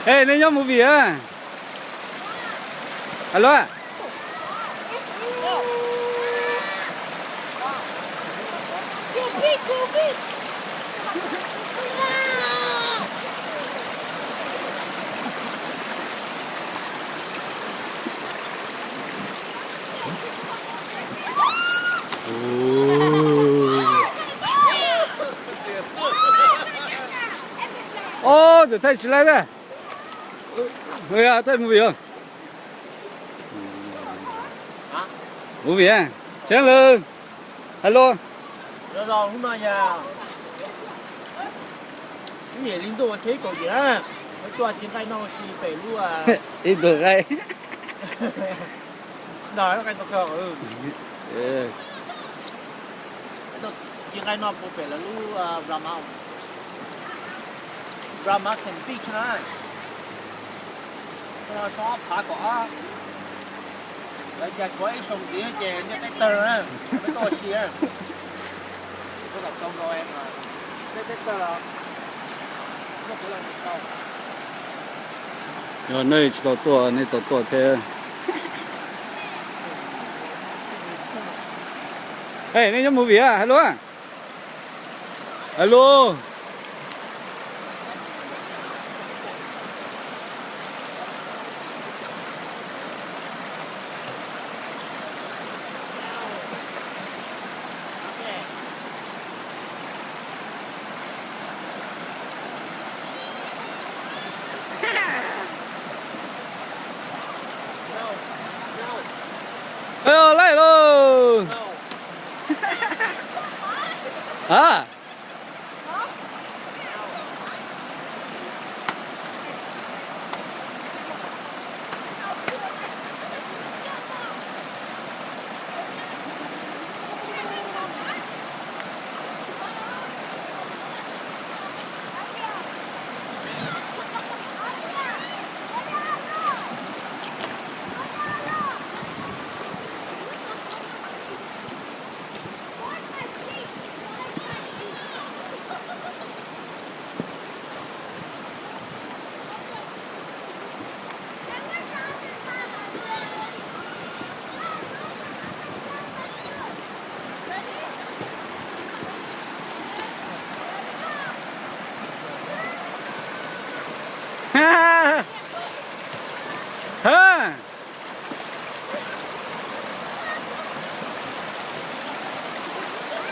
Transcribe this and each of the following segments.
Ej, nej nyob movie a? Alo. Ub, thaij tsis laib. Thaij movie os. Movie a? Tseeb lawm. Alo. Hnub no yog ib yam li ntuj vas thib kaum yim na, tuaj ci nqaij noj ua si pem lub, ib tug qaib. Ci nqaij noj puag pem lawv lub Brown Mountain Beach na. Soob ob phav kaum ob, lawv cas tshuav ib xyoo ntxiv ces nyiaj teb tawg na, peb tuaj ua si. Yog nej tsis tau tuaj, nej tau tuaj thiab. Ej, nej nyob movie a? Alo. Alo. Laij lauj. A.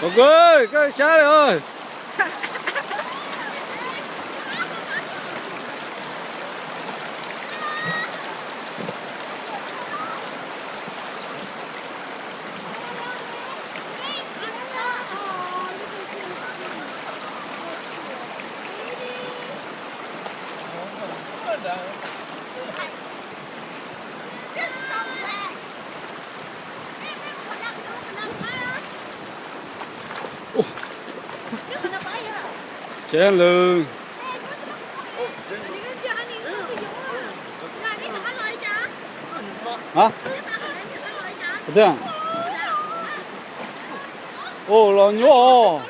Ua koj sab li os. Tseeb lawm. Ua los nyuaj os.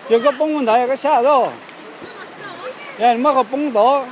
Yog koj poob ntawd koj sab tau. Muab qhov poob tod.